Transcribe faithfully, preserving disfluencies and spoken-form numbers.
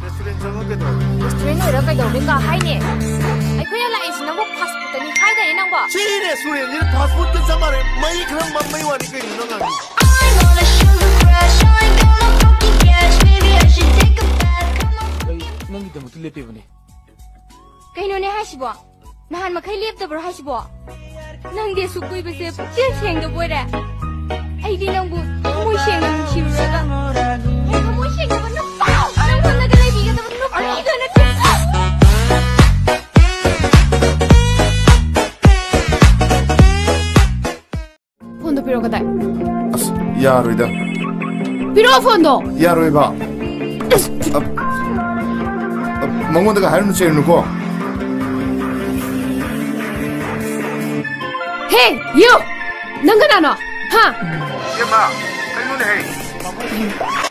Restaurant ꯆꯪꯉ ꯀꯩꯗꯧꯔꯦ? Restaurant ꯑꯣꯏꯔ ꯀꯩꯗꯧꯔꯦꯀ ꯍꯥꯏꯅꯦ? ꯑꯩꯈꯣꯏꯅ ꯂꯥꯛꯏꯁꯤ ꯅꯪꯕꯨ ꯐꯥꯁ ꯐꯨꯗꯇꯅꯤ ꯍꯥꯏꯗꯥꯏꯅꯦ ꯅꯪꯕꯣ? ꯁꯤ ꯔꯦꯁꯇꯨꯔꯦꯟꯁꯤꯗ ꯐꯥꯁ ꯐꯨꯗꯀ ꯆꯞ ꯃꯥꯟꯅꯩ꯫ ꯃꯩ ꯈꯔ ꯃꯝꯕꯩ ꯋꯥꯅꯤ, ꯀꯩꯅꯣ ꯅꯪ ꯉꯥꯡꯉꯤꯁꯦ? I want a sugar crash, I ain't gonna fucking cash. Maybe I should take a bath. Come on. ꯑꯩ ꯅꯪꯒꯤꯗꯃꯛꯇ ꯂꯦꯞꯄꯤꯕꯅꯦ꯫ ꯀꯩꯅꯣꯅꯦ ꯍꯥꯏꯁꯤꯕꯣ? ꯅꯍꯥꯟ ꯃꯈꯩ ꯂꯦꯞꯇꯕ꯭ꯔꯣ ꯍꯥꯏꯁꯤꯕꯣ? ꯅꯪꯗꯤ ꯑꯁꯨꯛ ꯀꯨꯏꯕꯁꯦ ꯄꯨꯛꯆꯦꯜ ꯁꯦꯡꯗꯕ ꯑꯣꯏꯔꯦ꯫ ꯑꯩꯗꯤ ꯅꯪꯕꯨ ꯊꯃꯣꯏ ꯁꯦꯡꯅ ꯅꯨꯡꯁꯤꯔꯨꯔꯒ, ꯅꯪ ꯊꯃꯣꯏ ꯁꯦꯡꯗꯕ ꯅꯨꯄꯥ, ꯅꯪꯉꯣꯟꯗꯒ ꯂꯩꯕꯤꯒꯗꯕ ꯅꯨꯄꯤꯗꯣ ꯅꯠꯇꯦ꯫ ꯐꯣꯟꯗꯣ ꯄꯤꯔꯛꯑꯣ, ꯀꯗꯥꯏ? ꯑꯁ, ꯌꯥꯔꯣꯏꯗ꯫ ꯄꯤꯔꯛꯑꯣ ꯐꯣꯟꯗꯣ꯫ ꯌꯥꯔꯣꯏꯕ꯫ ꯑꯁ, ꯑ, ꯑ, ꯃꯉꯣꯟꯗꯒ ꯍꯥꯏꯔꯨꯅꯨ, ꯆꯩꯔꯨꯅꯨꯀꯣ꯫ Hey, you! ꯅꯪ ꯀꯅꯥꯅꯣ? ꯍꯥ? ꯏꯕꯦꯝꯃ, ꯀꯩꯅꯣꯅꯦꯍꯦ?